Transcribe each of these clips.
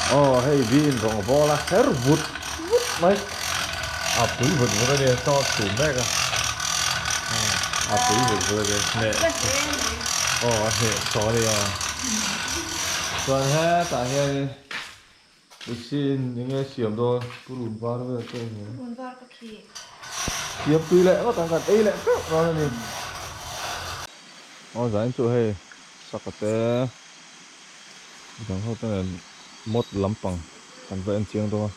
Aw hei bean rawng a bawl a her vut vut mai a pui vut vut a nia chaw a chhum mek a a pui vut vut a nia hneh aw a hneh sawh a nia chuan hetah hianin machine eng nge siam dawn purun var vel te a ni purun var ka khi siam tui leh ngawt ang kan ei leh teuh dawn a ni aw zanin chu hei saka te. Midang ho te nen mawt lampang kan va en chiang dawn a,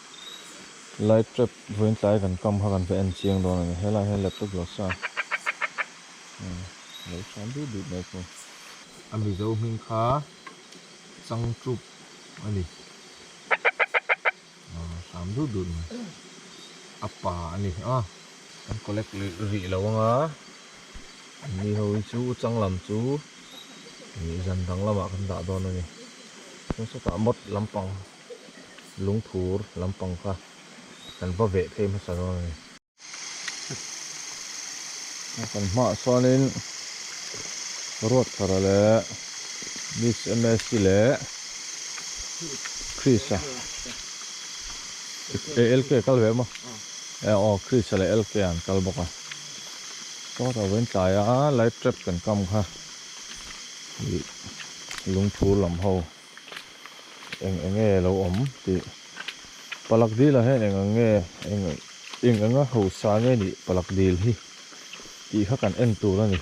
light trap vawiin tlai kan kam kha kan va en chiang dawn a ni, helaiah hian laptop lo sa a lo hram dut dut mai thung. A mizo hming kha Changchup a ni, hram dut dut mai, a pa a ni a, kan collect rih lo anga ni ho hi chu changlam chu. Ih zan dang lamah kan dah dawn a ni chuan sawtah mawt lampang lungphur lampang kha kan va veh phei hmasa dawn a ni. Kan hmaah chuanin Ruatthara leh Miss Msi leh Chris-a LK kal ve maw? Aw Chris-a leh LK an kal bawk a. Sawtah vawiin tlaia light trap kan kam kha ih lungphur lam ho eng eng nge lo awm tih palak dil ah hian eng ang nge eng eng anga hausa nge nih palak dil hi tih kha kan en tur a ni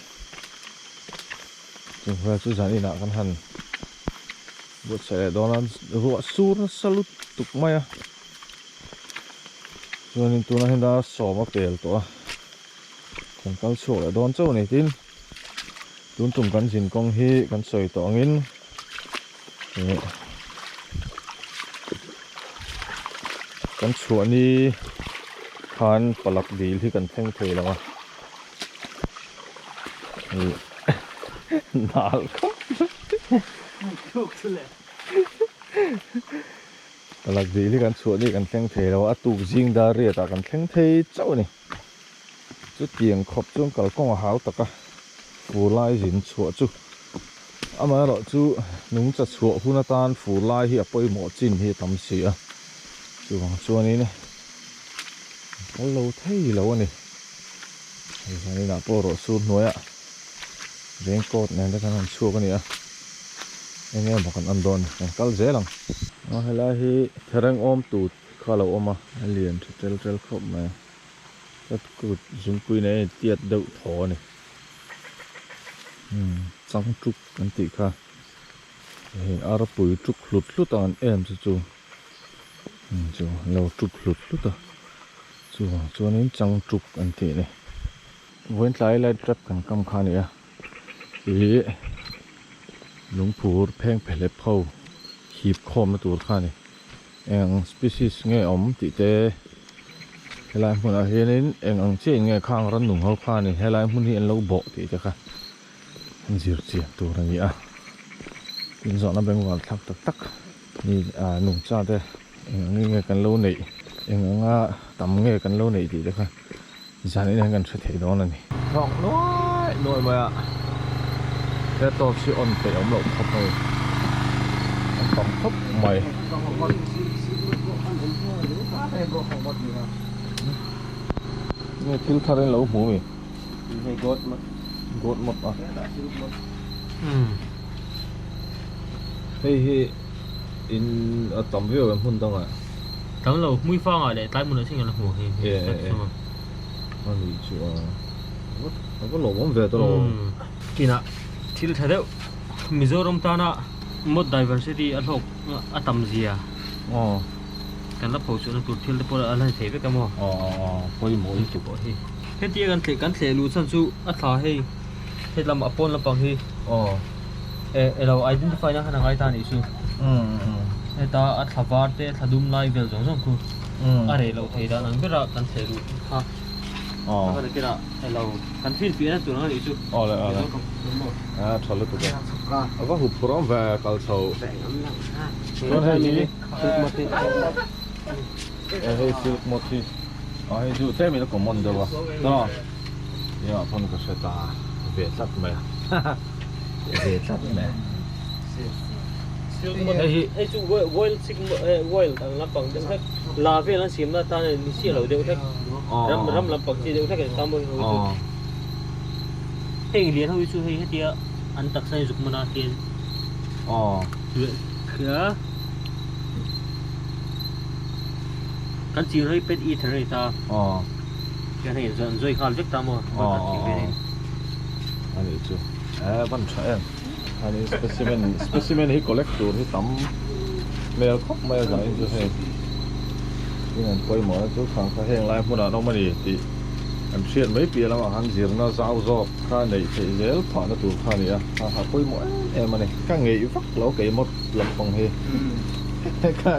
chung vel chu zan inah kan han buatsaih leh dawn a ruah sur nasa lutuk mai a. Chuanin tunah hian dar sawm a pel tawh a, kan kal chhuak leh dawn chauh a ni tin tun tum kan zin kawng hi kan sawi tawh angin ih kan chhuah ni khan palak dil hi kan thleng thei lo a ih nal khawp mai. Palak dil hi kan chhuah ni kan thleng thei lo a, a tuk zing dar riat ah kan thleng thei chauh a ni. Chutiang khawp chuan kalkawng a hau tak a, fur lai zin chhuah chu amaherawh chu nungcha chhuah hun atan fur lai hi a pawimawh chin hi a tam si a, chuvang chuanin kal lo thei lo a ni. Hei zaninah pawh rawh sur hnuaiah raincoat nen te kan han chhuak a ni a. Eng emaw kan en dawn kan kal zel ang. Aw helai hi thereng awm tut kha a lo awm a, a lian tha tel tel khawp mai a, ka kut zungpui nen a intiat deuh thaw a ni. Umm chang tuk kan tih kha hei arpui tuk hlut hlut ang an em chu chu umm chu an lo tuk hlut hlut a chuvang chuanin chang tuk an tih a ni. Vawiin tlai light trap kan kam kha a ni a. Ih lungphur pheng phelep ho hip khawmna tur kha a ni. Eng species nge awm tih te helai hmunah hianin eng ang chiah in nge khang rannung ho khanin helai hmun hi an lo bawh tih te kha an zir chian tur a ni a. Tin zawhna bengvar thlak tak tak ni ah nungcha te eng ang nge kan lo neih eng anga tam nge kan lo neih tih te kha. Zan in hian kan hre thei dawn a ni. Thawk nuai nuai mai a, he torch hi on peih awm loh khawp mai, an tam khawp mai. Nge thil thar in lo hmu mi? Goat mot a. Hei hi in a tam viau em hmun dangah. Tam lo hmui fangah leh tlai hmunah chian kan la hmu hei hi a nih chu a a va lawmawm ve tawh lo. Kinah thil tha deuh Mizoram tana mod diversity a hlawk a tam zia kan la pho chhuahna tur thil te pawh a la ni thei vek a maw? Pawimawh lutuk pawh hi. Hetia kan thleh kan thleh luh chhan chu a thla hei hetlam a pawn lampang hi elo identify na khan a ngai ta a nih chu. Heta a thla var te thla dum lai vel zawng zawng khu a reh loh thei dan ang bera kan thleh luh kha a ka kira elo kan fin piahna tur ang a nih chu. Awle awle a tha lutuk e a va hup phur awm ve kal chho chuan hei hi hei silk moth hi a hei chu tlem in a common deuh a chuan nia pawn ka hre ta ve tlat mai a ve tlat mai. Hei hi hei chu wild chick wild ang lampang deuh hlek la vel an siamna atan a ni chiah lo deuh hlek ram ram lampang chi deuh hlek a ni ta maw hei ho hi chu heng lian ho hi chu hei hetia an taksa hi zuk hman a hian kan ching ho hi pet eater a ni ta hian hei an zawi nghal vek ta maw kan ching vel in a nih chu e van tha em. Ani specimen specimen hi collect tur hi tam hmel khawp mai a zanin chu hei tin an pawimawh na chu khang kha heng lai hmunah an awm a ni tih an hriat mai piah lamah khan zirna zau zawk kha neih theih zel phah na tur kha a ni a ha ha pawimawh em em a ni ka ngeih vak lo keimawt lampang hi ka ka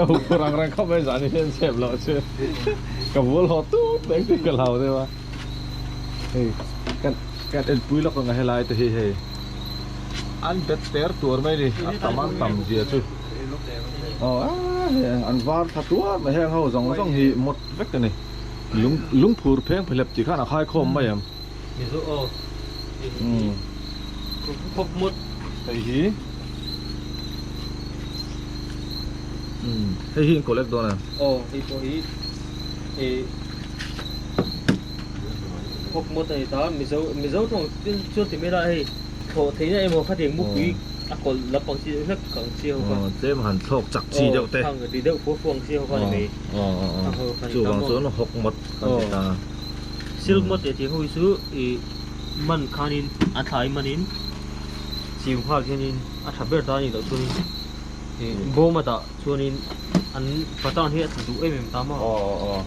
huh phur ang reng khawp mai zanin hian chep loh chu ka vual haw tut mai tih ka hlau deuh a hei kan Kan enpui lawk ang a helai te hi hei an bet ter tuar mai ni a tam an tam zia chu aw hei an var thla tuar mai heng ho zawng zawng hi mawt vek a ni lung lungphur pheng phelep tih khan a khai khawm mai em hei hi hei hi in collect dawn em aw hei pawh hi hei. Hawk mawt a ni ta, Mizo Mizo tawng chuan ti mai la hei thlawh theihna emaw khatiang mupui a kawlh lampang chi deuh hlek ang chi ho kha. Tlem han thlawk chak chi deuh te. Khang ri deuh fua fua ang chi ho kha ni mai. Chuvang chuan hawk mawt kan ti ta. Silk mawt leh tih ho hi chu i man khanin a thlai manin chiu nghal hianin a tha ber ta a nih loh chuanin i bawm a dah Chuanin an pattern hi a tla duh em em ta maw? Aw aw aw.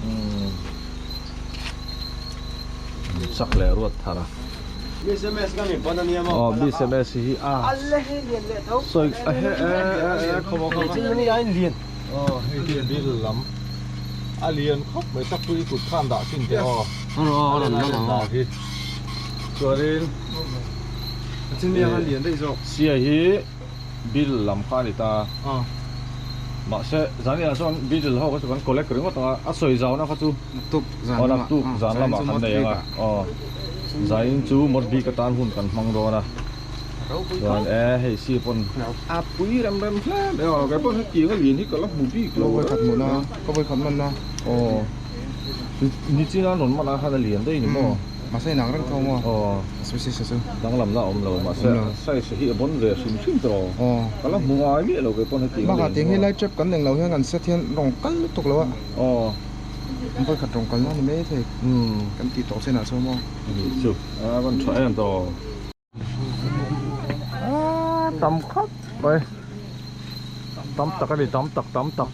Umm. Sak leh ruat thar a. BSMS ka mi pawn a nia maw? Aw BSMS hi a. Alle hi lian leh tho. Sawi a he e e e khawm khawm. Chin ni a in lian. Aw hei hi bill lam. A lian khawp mai sak pui kut khan dah chin te aw. Aw aw a rawn dah hi. Chuanin. Chin ni a lian daih zawk. Sia hi. Bill lam kha a ni ta. Mahse, zan inah chuan bill ho kha chu kan collect ringawt ang a, a sawi zauna kha chu Naktuk zan lamah. Naktuk zan lamah kan nei ang a. Aw, zain chu mawt bik atan hun kan hmang dawn a. Chuan e, hei si pawn a pui rem rem hle mai a, kei pawh hetiang a lian hi ka la hmu bik lo. Ka vawikhat hmuhna, ka vawikhat hmanna. Aw, nichina rawn hman ah khan a lian daih ni maw? Mahse inang reng tho maw? Aw. Species a chu. Danglamna a awm lo mahse size hi a bawn ve hrim hrim tawh. Aw. Ka la hmu ngai miah lo kei pawn hetiang Bakah tiang hi lai trap kan eng lo hian kan set hian rawng kal lutuk lo a. Aw. An vawi khat rawng kalna ni mai thei. Umm. Kan tih tawh chinah chuan maw? Ni chu. A rawn tha em tawh. A tam khawp mai. Tam tak a ni tam tak tam tak.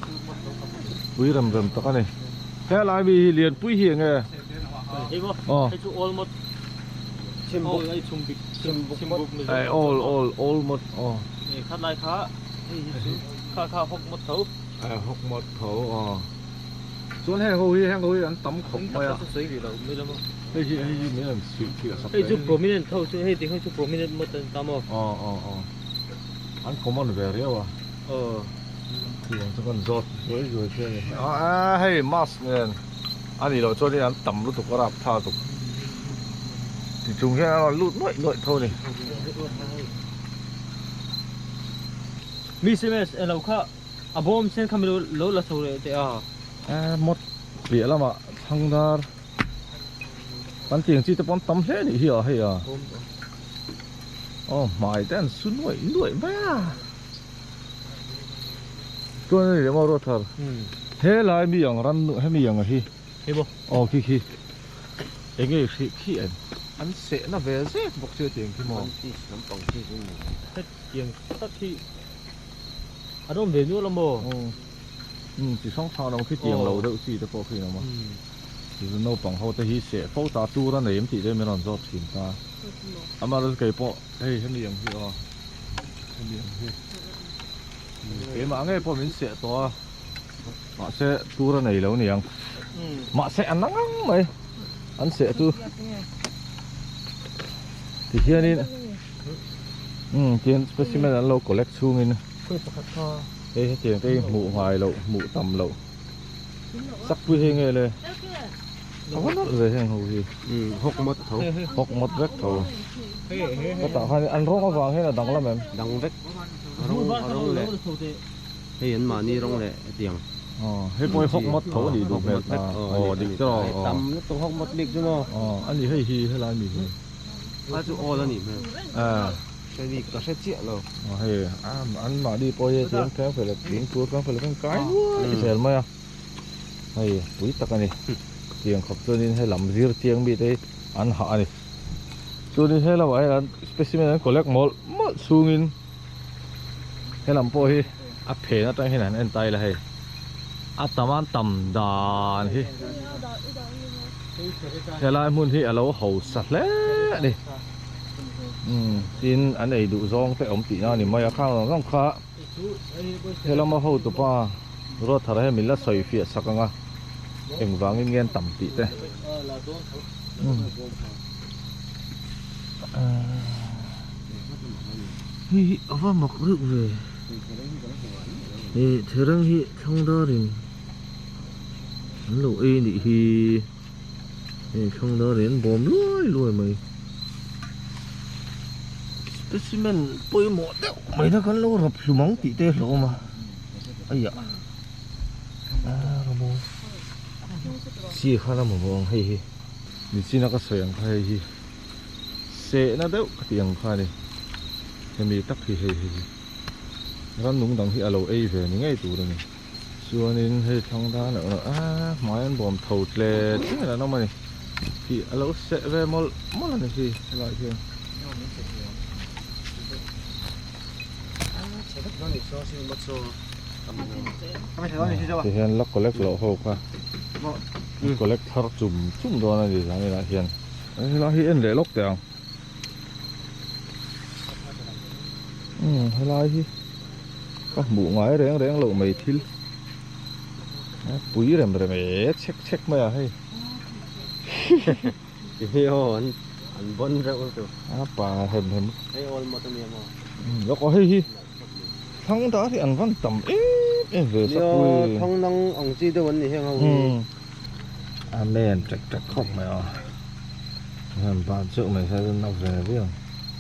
Pui rem rem tak a ni. Helai mi hi lianpui hi enge? Hei chu all mawt all ai chhum bik chhim buk mi ai all all all mawt aw khat lai kha hei hi chu kha kha hawk mawt tho ai hawk mawt tho aw chuan heng ho hi heng ho hi an tam khawp mai a sawi rih lo mai lama hei hi hei hi min an suih khi a sak hei chu prominent tho chu hei ti hei chu prominent mawt an tam aw aw aw aw an common ve riau a aw tiang chu kan zawt zuai zuai thei a ni a hei mask nen A nih loh chuan an tam lutuk a rap tha tuk ti chung hian a rawn lut nuaih nuaih tho a ni. Miss MS elo kha a bawm sen kha mi lo la chho leh teh a. E mawt piah lamah thlang dar kan tiang chi te pawh an tam hle anih hi a hei a. Aw hmai te an su nuaih nuaih mai a. Chuan a ni leh maw Ruathar? Helai mi ang ran hemi ang a hi. Hei maw? Aw khi khi. Eng nge hrih khi em? An sehna ve zek bawk chu hetiang khi maw? Hetiang tak hi an awm ve nual a maw? Aw. Umm chi hrang hrang an awm khi tiang lo deuh chi te pawh khi an awm a. Chu naupang ho te hi seh fo ta tur a nei em tih te min rawn zawt thin ta. Amaherawhchu kei pawh hei hemi ang hi aw. Hemi ang hi keimah ngei pawh min seh tawh a mahse tur a nei lo niang mahse a nang ang mai an seh chu ti hianin umm tihian specimen an lo collect chhungin hei hetiang te hi hmuh ngai loh hmuh tam loh sak pui hei nge le. A va nalh ve heng ho hi. Hawk mawt tho. Hawk mawt vek tho. Ka tah khan an rawng avang hian a dang lam em? Dang vek. A rawng a rawng leh hei an mahni rawng leh hetiang. Aw hei pawh hi hawk mawt tho a nih duh hmel ta. Aw dik tawh aw. Tam lutuk hawk mawt bik chu maw. Aw a ni hei hi helai mi hi. A chu awl a nih hmel. Aw. Hre bik ka hre chiah lo. Aw hei an mahni pawh hi hetiang thleng fel thing tur thleng fel khan kai nuai zel mai a. Hei pui tak a ni. Tiang khawp chuanin he lam zir chiang mi te hi an hah a ni. Chuanin he lamah hian an specimen an collect mawlh mawlh chhungin he lam pawh hi a phen atang hian an en ta ila hei a tam an tam dan hi helai hmun hi a lo hausa hle a ni. Umm tin an ei duh zawng te awm tihna a ni mai a khang zawng zawng kha. He lama hotupa Ruathara hian min la sawi fiah sak ang a, engvangin nge an tam tih te. Hei hi a va mak reuh ve, hei thereng hi thlang darin an lo ei a nih hi, hei thlang darin an bawm luai luai mai. Specimen pawimawh deuh mai na kan lo rap hlum ang tih te a hlauhawm a aiah ah rawmaw chi khan a mamawh ang hei hi nichina ka sawi ang kha hei hi sehna deuh ka tih ang kha a ni hemi tak hi hei hi rannung dang hi a lo ei ve ni ngei tur a ni chuanin hei thlang dan ah erawh ah hmai an bawm tho tle thleng an awm a ni tih a lo seh ve mawlh mawlh a ni hi helaiah hian. Tihian la collect loh ho kha collect thar chum chum dawn a ni zan inah hian helai hi en leh lawk teh ang umm helai hi ka hmuh ngai reng reng loh mai thil pui rem rem e chhek chhek mai a hei. Ti aw an an bon reuh lutuk. A pa hem hem. Hei awl mawt ania maw. Lawk aw hei hi thlang dar hi an van tam em em ve sak pui. Nia thlang nang ang chi deuh an ni heng ho hi. Amen tek tek khawp mai aw. Hian ban cheuh mai hian a na ve viau.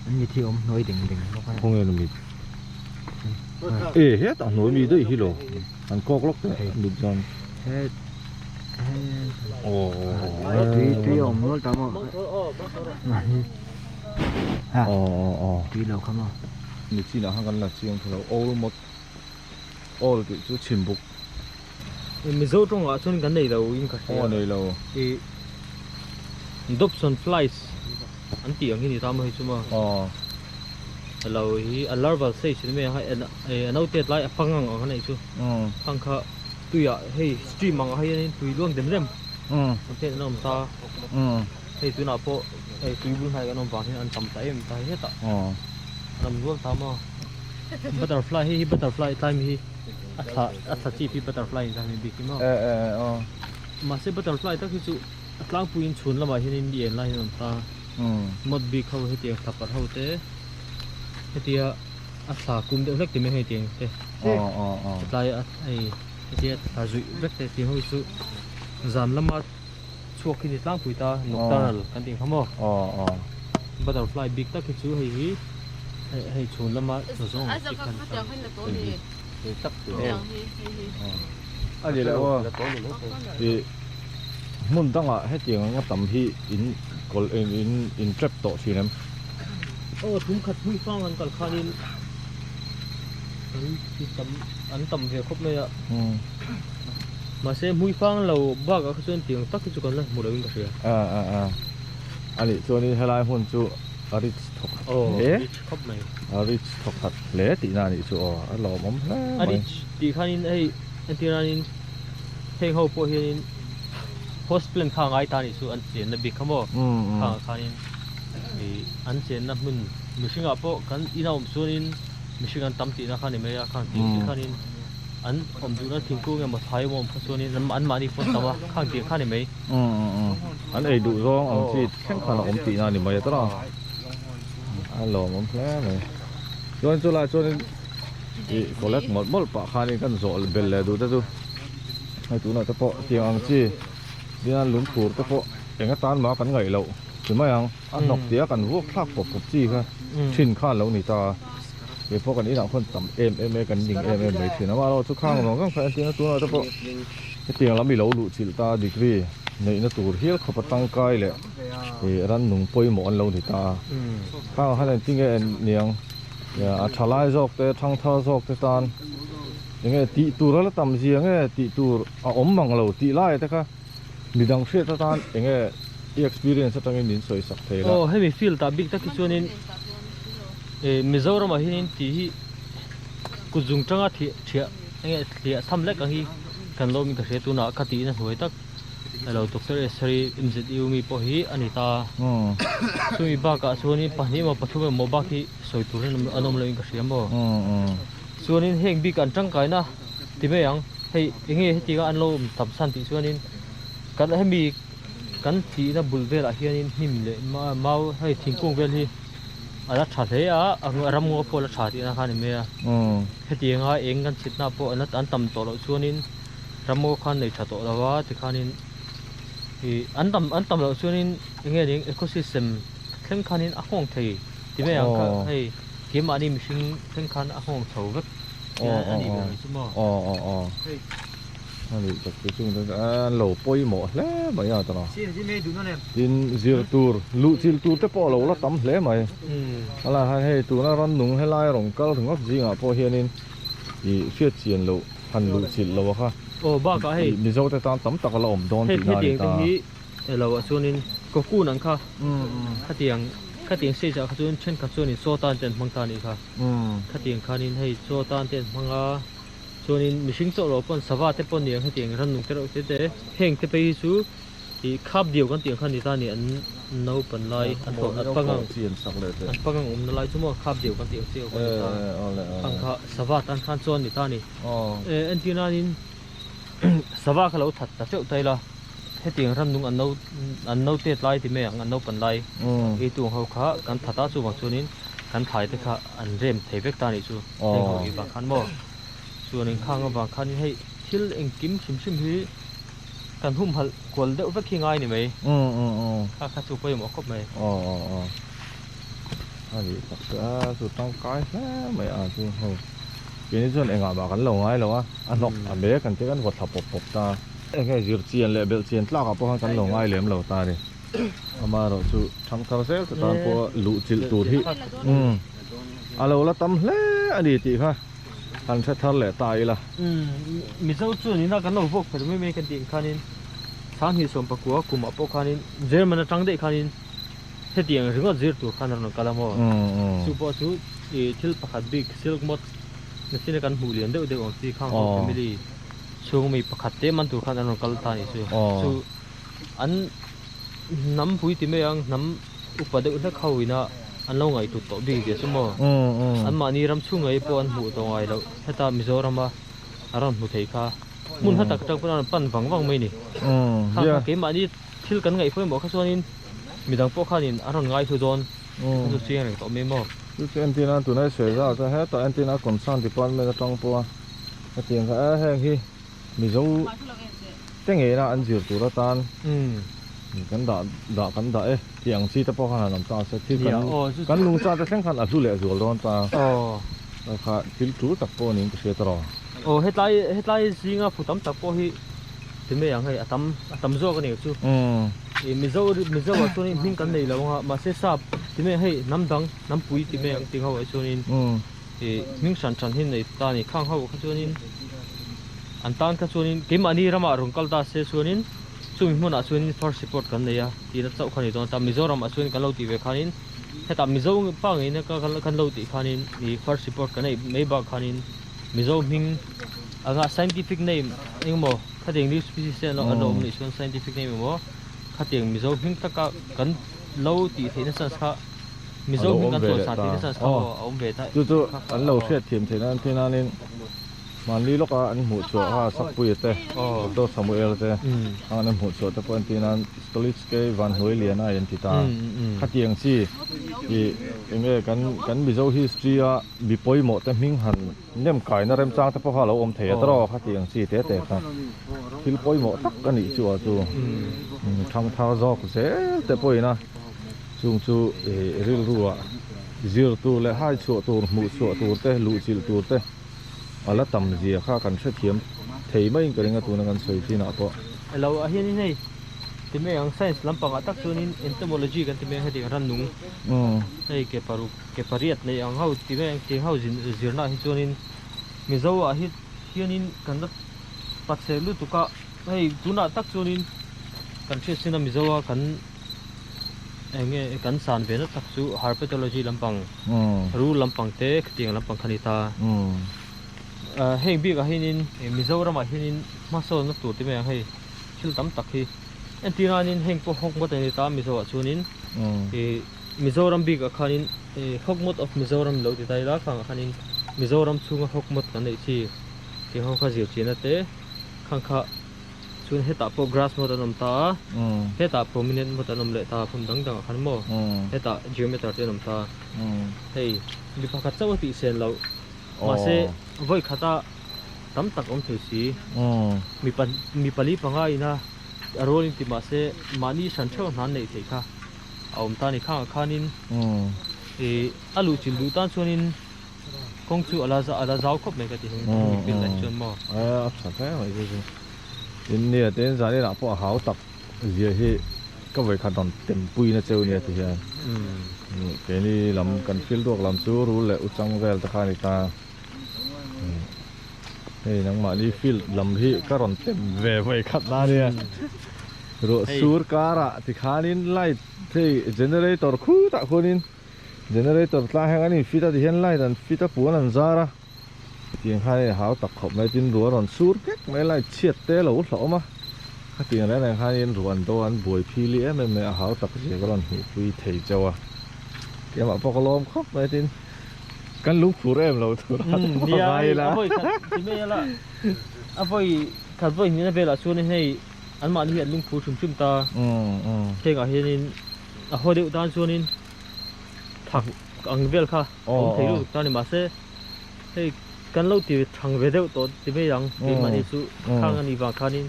An mit hi awm hnuai ding ding bawk a. Khawnge na mit. E hetah hnuai mi daih hi lo. An kawk lawk teh mit chuan. He he tui tui a awm nual ta maw. Ha tui lo kha maw. Ni chinah khan kan la chiang thei lo old mawt old tih chu chhim buk. Mizo tawngah chuan kan nei lo in ka hria. Aw nei lo. I Dobson flies an tih ang hi ni ta maw hei chu maw. Aw. Alo hi a larval stage ni mai ang a a naute tlai a pangang ang a neih chu. Khang kha tuiah hei stream ang ah hianin tui luang dem dem an chen an awm ta. Hei tunah pawh hei tui bul hnai kan awm vang hian an tam ta em ta hei hetah an awm nual ta maw. Butterfly hei hi butterfly tlai mi hi a thla a thla chip hi butterfly in tlai mi bik hi maw. Mahse butterfly tak hi chu a tlangpuiin chhun lamah hianin ni en lai hian an awm ta. Mawt bik ho hetiang thla parh ho te hetia a thla kum deuh hlek ti mai hetiang te tlai a hei hetia thla zuih vek te tih ho hi chu zan lama chhuak hi ni tlangpui ta nocturnal kan tih kha maw butterfly bik tak hi chu hei hi hei chhun lama chaw zawng ang chi khan a ni leh aw ih hmun dangah hetiang anga tam hi in kawl in in in trap tawh thin em? Aw thum khat hmui fang an kal khanin an ti tam an tam ve khawp mai a mahse hmui fang lo bakah kha chuan tiang tak hi chu kan la hmu loin ka hria. A a a a nih chuanin helai hmun chu a rich thawk khat hle rich khawp mai a rich thawk khat hle tihna a nih chu aw a lawmawm hle mai. A rich tih khanin hei entir nanin heng ho pawh hianin host plant kha a ngai ta a nih chu an chenna bik kha maw khangah khanin ih an chenna hmun mihringah pawh kan in a awm chuanin mihring an tam tihna kha a ni mai a khang tih ang chi khanin an awm duhna thingkung emaw thlai emaw awm kha chuanin anmahni pawh an tam a khang tih ang kha a ni mai. An ei duh zawng ang chi thleng khan a awm tihna a ni mai a tawrh a, a lawmawm hle mai. Chuan chulai chuanin ih collect mawlh mawlh pah khanin kan zawh bel leh duh te chu hei tunah te pawh tiang ang chi. Nia lungphur te pawh eng atan mah kan ngaih loh ti mai ang. A hnawk tia kan vuak thlak pawp pawp chi kha thin kha a lo ni ta a. Kei pawh kan inah khawn tam em em e kan ning em em mai thin a. Amaherawhchu chu khang zawng zawng kha entirna tunah te pawh hetiang lam i lo luh chilh ta degree neihna tur hial khawp a tangkai leh ih rannung pawimawh an lo ni ta a. Khang khan engtinge niang a tha lai zawk te thangthar zawk te tan enge tih tur a la tam zia nge tih tur a awm mang lo tih lai te kha midang hriat atan enge i experience atangin min sawi sak thei la. Aw hemi field ah bik tak hi chuanin eh Mizoram ah hianin tih hi kut zung tanga thiah thiah enge thliah tham lek ang hi kan lo awmin ka hria tunah ka tihna hnuai tak alo Doctor Estheri MZU mi pawh hi a ni ta chumi bakah chuanin pahnih emaw pathum emaw bak hi sawi tur hian an awm loin ka hria maw chuanin heng bik an tangkaina ti mai ang. Hei enge hetianga an lo awm tam san tih chuanin kan hemi kan thihna bul velah hianin hnim leh mau hei thingkung vel hi a la tha hle a a ram ngaw pawh a la tha tihna kha a ni mai a hetianga eng kan chhitna pawh an an tam tawh loh chuanin ram ngaw khan nei tha tawh lo a tikhanin ih an tam an tam loh chuanin enge ning ecosystem thleng khanin a nghawng thei ti mai ang kha hei keimahni mihring thleng khan a nghawng chho vek. Aw aw aw aw aw aw ani tak chu chung te an lo pawimawh hle mai a tawrh tin zir tur luh chilh tur te pawh a lo la tam hle mai a lai hian hei tuna rannung helai rawn kal ringawt zingah pawh hianin ih hriat chian loh han luh chilh loh a kha aw bakah hei mizo te tan tam tak a la awm dawn tihna a ni ta. Elo ah chuanin cocoon ang kha khatiang khatiang stage ah kha chuan thenkhat chuanin chaw tan te an hmang ta anih kha khatiang khanin hei chaw tan te an hmang a chuanin mihring chauh loh pawn sava te pawh niang hetiang rannung te reuh te te heng te phei hi chu ih khap diau kan tih ang kha ni ta a ni an naupan lai an tawh an pangang an pangang awmna lai chu maw khap diau kan tih ang chi kha ni ta ang kha sava tan khan chuan ni ta a ni entir nanin sava kha lo that ta teuh ta ila. Hetiang rannung an no an no tet lai ti mai ang an naupan lai ei tu ang ho kha kan that a chuvang chuanin kan thlai te kha an rem thei vek ta a nih chu heng ho ei vang khan maw chuanin khang avang khanin hei thil engkim hrim hrim hi kan humhalh kual deuh vek hi ngai ni mai kha kha chu pawimawh khawp mai. A nih tak chu a chu tangkai hle mai a chu ho keini chuan engah mah kan lo ngai lo a a hnawk a mek an tia kan vaw thla pawp pawp ta. Enge zir chian leh belh chian tlakah pawh khan kan lo ngai lem lo ta a ni. Amaherawh chu thangthar zel te tan pawh luh chilh tur hi umm a lo la tam hle a ni tih kha han hre thar leh ta ila. Umm Mizo chuan ina kan lo vuak fel mai mai kan tih ang khanin 2019 kumah pawh khanin German atang daih khanin hetiang ringawt zir tur khan a rawn kal a maw? Chu pawh chu ih thil pakhat bik silk moth nachina kan hmuh lian deuh deuh ang chi khang ho family chhung mi pakhat te man tur khan an rawn kal ta a nih chu. Chu an hnam pui ti mai ang hnam upa deuh hlek ho ina an lo ngaihtuah tawh bik zia chu maw? Anmahni ram chhung ngei pawh an hmuh tawh ngai loh heta Mizorama a rawn hmu thei kha hmun hla tak tak pawh a rawn pan vang vang mai a ni. Khang kha keimahni Thil kan ngaih pawimawh kha chuanin midang pawh khanin an rawn ngaihlu dawn kha chu chiang reng tawh mai maw? Chu chu entirna tunah i sawi zau chuan hetah entirna concern department atang pawha hetiang kha e heng hi Mizo te ngeina an zir tur atan kan dah dah kan dah e tih ang chi te pawh khan han awm ta se thil kan kan lungcha te thleng khan a hlu leh zual dawn ta kha thil tul tak pawh niin ka hria ta rawh. Aw hetlai hetlai zinga phu tam tak pawh hi Ti mai ang hei a tam a tam zawk a ni chu ih mizo mizo ah chuanin hming kan nei lo ang a mahse sap ti mai ang hei hnam dang hnam pui ti mai ang tih ho ah chuanin ih hming hran hran hi nei ta a ni khang ho kha chuanin an tan kha chuanin keimahni ramah rawn kal ta se chuanin chumi hmunah chuanin first report kan nei a tihna chauh kha a ni dawn ta Mizoram ah chuan kan lo tih ve khanin hetah mizo pa ngeina kan lo tih khanin ih first report kan neih mai bak khanin. Mizo hming anga scientific name engemaw khatiang new species te an lo awm nih chuan scientific name emaw khatiang Mizo hming taka kan lo tih theihna chance kha Mizo hming kan chawi san theihna chance kha a awm ve ta Chu chu an lo hriat thiam theih nan thil nanin mahni lawka an hmuh chhuah kha Sakpuia te Doctor Samuel te an hmuh chhuah te pawh entir nan Stolitzky van hnuai lian a an ti ta khatiang chi ih enge kan kan Mizo history a Mi pawimawh te hming han nem kaina remchang te pawh kha a lo awm thei a tawrh khati ang chi te te kha. thil pawimawh tak a nih chu a chu thangthar zawk zel te pawhin a chung chu ih rilru ah zir tur leh hai chhuah tur hmuh chhuah tur te luh chilh tur te a la tam zia kha kan hrethiam thei maiin ka ring a tuna kan sawi chin ah pawh. Elo ah hianin hei ti mai ang science lampang ah tak chuanin entomology kan ti mai ang heti ang rannung hei ke paruk ke pariat nei ang ho ti mai ang tiang ho zirna ah hi chuanin Mizo ah hi hianin kan la pachhe lutuk a hei tunah tak chuanin kan hriat sin a Mizo a kan eng nge kan san ve na tak chu herpetology lampang rul lampang te khitiang lampang kha ni ta heng bikah hianin Mizoramah hianin hmasawnna tur te mai ang hei thil tam tak hi entir nanin heng pawh hawk ngawt a ni ta Mizo ah chuanin ih Mizoram bikah khanin hawk ngawt of Mizoram lo ti ta ila khangah khanin Mizoram chhunga hawk ngawt kan neih chi tih ho kha zir chian ate khang kha chuan hetah pawh grass moth an awm ta a hetah prominent moth an awm leh ta hmun dang dangah khan maw hetah geometer te an awm ta hei mi pakhat chauh a tih sen loh mahse vawi khata tam tak awm thei si mi mi pali panga ina a rual in ti mahse mahni hran theuh hna an neih theih kha a awm ta a ni khangah khanin ih a luh chilh duh tan chuanin kawng chu a la a la zau khawp mai ka ti heng hemi field ah hi chuan maw. A tha hle mai chu chu tin nia tin zan inah pawh a hau tak zia hi ka vawi khat rawn tempui na cheu nia ti hian keini lam kan field work lam chu rul leh uchang vel te kha a ni ta hei nangmahni field lam hi ka rawn tem ve vawi khat na nia ruah sur karah tikhanin light hei generator khutah khuanin. Generator tlang hian an in fit a tihian light an fit a puan an zar a tiang khan hei hau tak khawp mai tin ruah a rawn sur vek mai light chhiat te a lo hlauhawm a khatiang reng reng khanin ruah an do a an buai phili em em mai a hau tak zia ka rawn hmuh pui thei chauh a keimah pawh ka lawm khawp mai tin kan lungphur em lo tur a nia hei a vawi khat ti mai ala a vawi khat vawi hnihna velah chuan hei anmahni hi an lungphur hrim hrim ta hengah hianin a haw deuh tan chuanin thak ang vel kha awm thei lutuk ta a ni mahse hei kan lo ti thang ve deuh tawh ti mai ang keimahni chu khang a nih vang khanin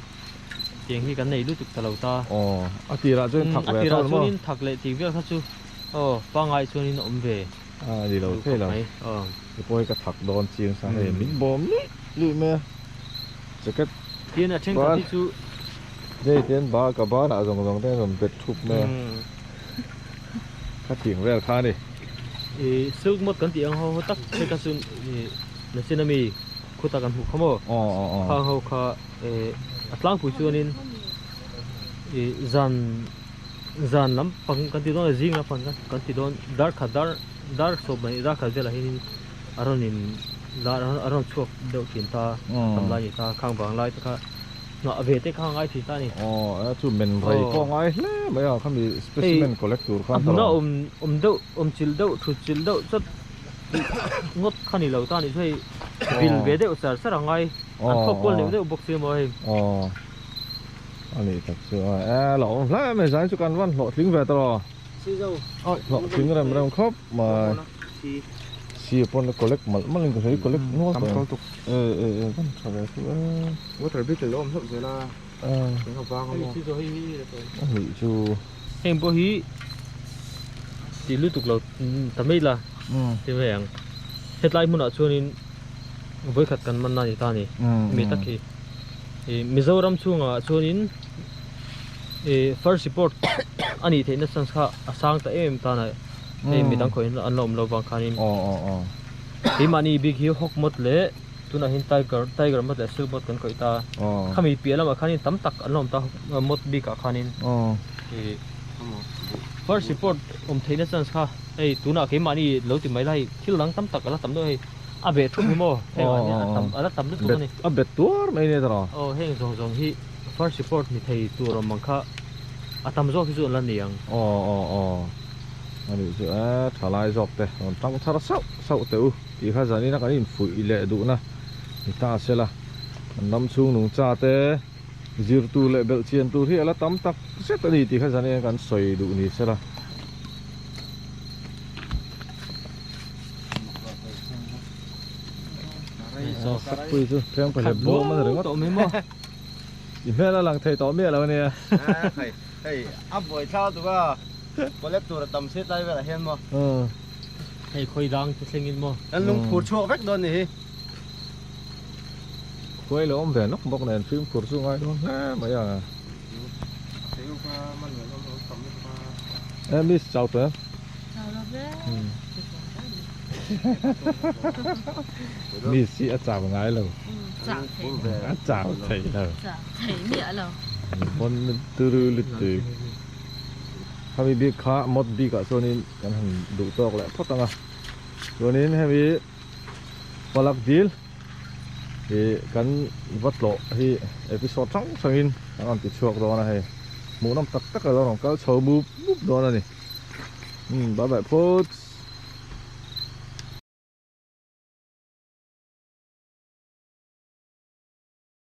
tiang hi kan nei lutuk ta lo ta aw a tirah chuan thak a tirah chuanin thak leh tih vel kha chu aw pangngai chuanin a awm ve a ni lo thei lo he pawh hi ka thak dawn chiang sa hei min bawm luih luih mai a jacket tin a thenkhat hi chu hei tian ba ka banah zawng zawng te an rawn bet thup mai a. Kha thing vel kha a ni. Ih silk moth kan tih ang ho ho tak te kha chu ih nachin ami khuta kan hmuh kha maw? Aw aw aw. Khang ho kha ih a tlangpui chuanin ih zan zan lampang kan ti dawn a zing lampang kan ti dawn dar khat dar dar sawm pahnih dar khat velah hianin a rawn in dar a rawn chhuak deuh thin ta tam lai a ni ta khang vang lai te kha. Nghah ve te kha ngai thin ta a ni. Aw a chu men rei pawh ngai hle mai a khami specimen collect tur khan ta lo. A hmuna awm awm deuh awm chilh deuh thut chilh deuh chawt tih ngawt kha ni lo ta a nih chu hei vil ve deuh char char a ngai an thawk kual neuh neuh bawk si maw hei. Aw a nih tak chu a e lo awm hle mai zan chu kan van hlawhtling ve ta lo. Hlawhtling rem rem khawp mai. Si pawn a collect malh malh in ka hria i collect nual tawh em. E e e kan tha ve chu e. Water beetle lo awm hlauh zel a eng avang a maw. A nih chu. Heng pawh hi ti lutuk lo ta mai la ti mai ang. Hetlai hmunah chuanin vawikhat kan man na ni ta a ni mi tak hi. Mizoram chhungah chuanin first report a nih theihna chance kha a sang ta em em ta a hei midang khawih an la awm lo vang khanin keimahni bik hi hawk mawt leh tunah hian tiger tiger mawt leh silk mawt kan khawih ta khami piah lamah khanin tam tak an la awm ta mawt bikah khanin ih first report awm theihna chance kha hei tunah keimahni lo ti mai la hei thil dang tam tak a la tam deuh hei a beh thup hi maw heng ah hian a tam a la tam lutuk a ni a bet tuar mai nia tawh aw heng zawng zawng hi first report ni thei tur awm ang kha a tam zawk hi chu an la ni ang aw aw aw a nih chu e thalai zawk te rawn tang thar sauh sauh teh u tih kha zanin a kan infuih leh duhna ni ta sela an ram chhung nungcha te zir tur leh belh chian tur hi a la tam tak zet a ni tih kha zanin a kan sawi duh ni sela. Sakpui chu tlem ka hlep bawm a ni ringawt. I hmel a lang thei tawh miah lo ania. Hei hei a buai thla tuk a collect tur a tam si tlai velah hian maw. Hei khawi dang te thleng in maw. Kan lungphur chhuak vek dawn ni hi. Khuai lo awm ve nawk bawk nen fimkhur chu ngai dawn hle mai a. E miss chau tawh em? Chau lo ve. Miss hi a chau ngai lo. Chau thei. A chau thei lo. Chau thei miah lo. Pawn turu lutuk. Khami bik kha mawt bikah chuanin kan han duh tawk leh phawt ang a. Chuanin hemi Palak dil ih kan va tlawh hi episode hrang hrangin kan rawn ti chhuak dawn a hei hmuhnawm tak tak a lo rawn kal chho mup mup dawn a ni umm bye bye phawts.